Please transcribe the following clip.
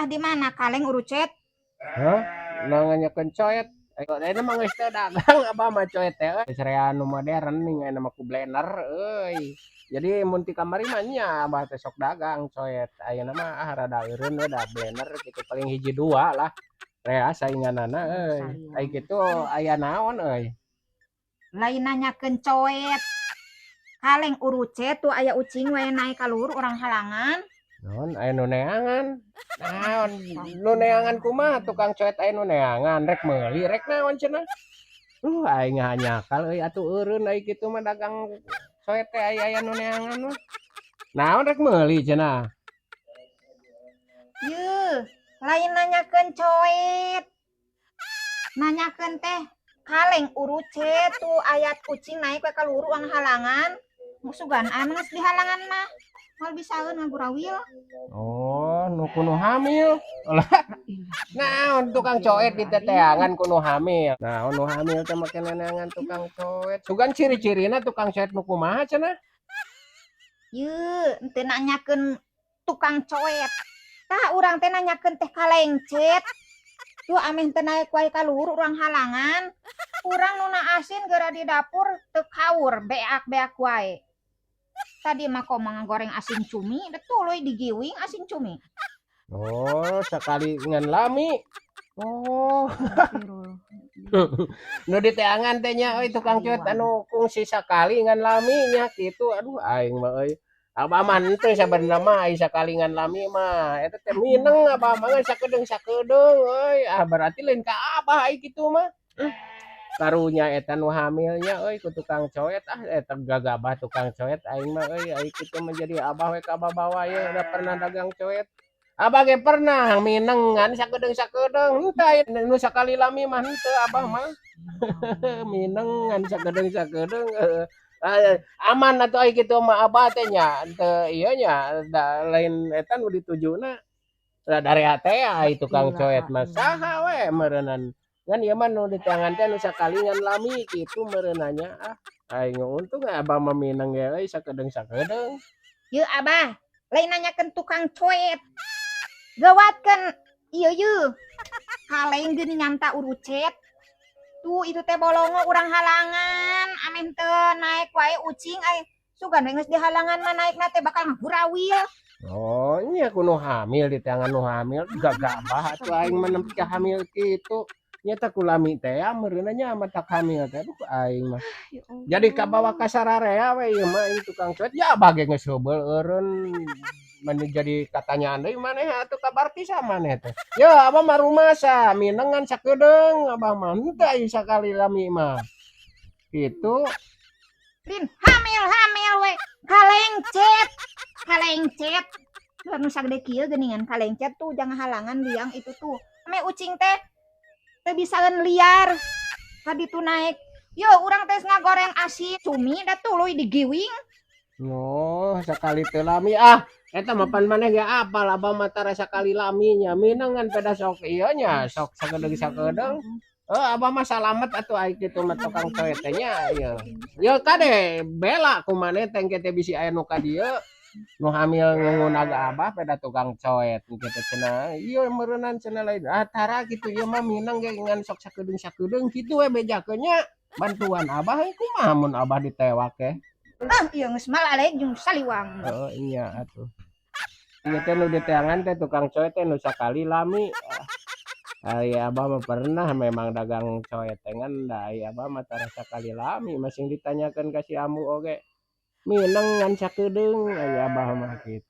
Bah, di mana kaleng urucet? Hah? Nanyakeun coet. Ayeuna mah geus teu dagang abah mah coet teh euy. Geus rea nu modern ning ayeuna mah ku blender euy. Jadi mun ti kamari mah nya abah teh sok dagang coet. Ayeuna mah ah rada eureun we da blender gitu, paling hiji dua lah. Rea sainganana euy. Ai kitu aya naon euy? Lain nanyakeun coet. Kaleng urucet tuh aya ucing we naik ka luhur urang halangan. Naon aya nu neangan? Naon nu neangan, kumaha tukang coet aya nu neangan, rek meuli rek naon cenah? Aing ngahanyakal euy, atuh eureun ai kitu mah dagang coet teh aya aya nu neangan mah. Naon rek meuli cenah? Yeuh, lain nanyakeun coet. Nanyakeun teh kaleng urucet tuh aya ucing naik we ka luhur urang halangan. Sugan anu geus di halangan mah. Moal bisaeun ngagurawil. Oh, nu ku nu hamil. Lah, naon tukang coet diteteangan ku nu hamil? Naon nu hamil teh make neangan tukang coet? Sugan ciri-cirina tukang coet nu kumaha cenah? Yeuh, henteu nanyakeun tukang coet. Tah, urang teh nanyakeun teh kalengcet. Tuh ameh teu naek wae ka luhur urang halangan. Urang nu asin geura di dapur teu kaur, beak-beak wae. Tadi mah komo ngagoreng asin cumi, da tuluy digiwing asin cumi. Oh, sakali ngan lami. Oh. Nu diteangan teh nya euy tukang coet anu kungsi sakali ngan lami nya kitu. Aduh, aing mah euy. Abah mah henteu sabenerna mah ai sakali ngan lami mah eta teh mineng abah mah ngan sakedeung-sakedeung euy. Ah, berarti lain ka abah ai kitu mah. Karunya eta nu hamilnya euy ku tukang coet. Ah, eta gagabah tukang coet aing mah euy. Ai kitu mah jadi abah we kababawa ye da pernah dagang coet. Abah ge pernah mineng ngan sakedeung-sakedeung, henteu aya nu sakali lami mah, henteu abah mah. Mineng ngan sakedeung-sakedeung, heeh. Aman atuh ai kitu mah abah teh nya, teu ieu nya, da lain eta nu ditujuna. Da dareat teh ai tukang coet mah saha we meureunan. Ngan ieu mah nu diteangan teh nu sakali ngan lami kitu meureunna nya. Ah, aing untung abah mah mineng ge euy sakedeung-sakedeung. Yeuh abah, lain nanyakeun tukang coet. Gawatkeun ieu yeuh. Kaleng geuningan ta urucet. Tuh itu teh bolongo urang halangan, ameh teu naek wae ucing ai sugan we geus dihalangan mah naekna teh bakal ngagurawil. Oh, nya ku nu hamil diteangan nu hamil, gagabah atuh aing mah nepi ka hamil kitu. Nya teh ku lami teh meureunna nya matak hamil teh. Aduh, aing mah. Jadi kabawa ka sararea we ieu mah ieu tukang coet ya, abah ge geus heubeul eureun meni jadi katanyaan deui maneh atuh kabarti maneh teh. Ya abah mah rumasa mineng ngan sakedeung abah mah, henteu ai sakali lami mah. Kitu. Lin hamil hamil we kalengcet kalengcet. Nu sagede kieu geuningan kalengcet tuh jangan halangan liang itu tuh. Ame ucing teh teu bisaeun liar. Tadi tuh naek. Yo urang teh ngagoreng asin cumi da tuluy digiwing. Oh, sakali teu lami ah. Eta mah pan maneh ge apal abah mah tara sakali lami nya, mineng ngan peda sok ieu nya, sok sakedeung-sakedeung. Oh, abah mah salamet atuh ai kitu mah tukang coet teh nya ieu. Ieu kade bela ku maneh teh engke teh bisi aya nu ka dieu nu hamil ngunag abah peda tukang coet engke teh cenah. Ieu meureunan cenah lain ah tara kitu, ieu mah mineng ge ngan sok sakedeung-sakedeung kitu we bejakeun nya. Bantuan abah we kumaha mun abah ditewak teh. Ah, ieu geus malalek jeung saliwang. Oh, iya atuh. Ieu teh nu diteangan teh tukang coet teh nu sakali lami. Ai abah mah pernah memang dagang coet teh, ngan da ai abah mah tara sakali lami, masing ditanyakeun ka si ambu oge. Mineng ngan sakedeung ai abah mah kitu.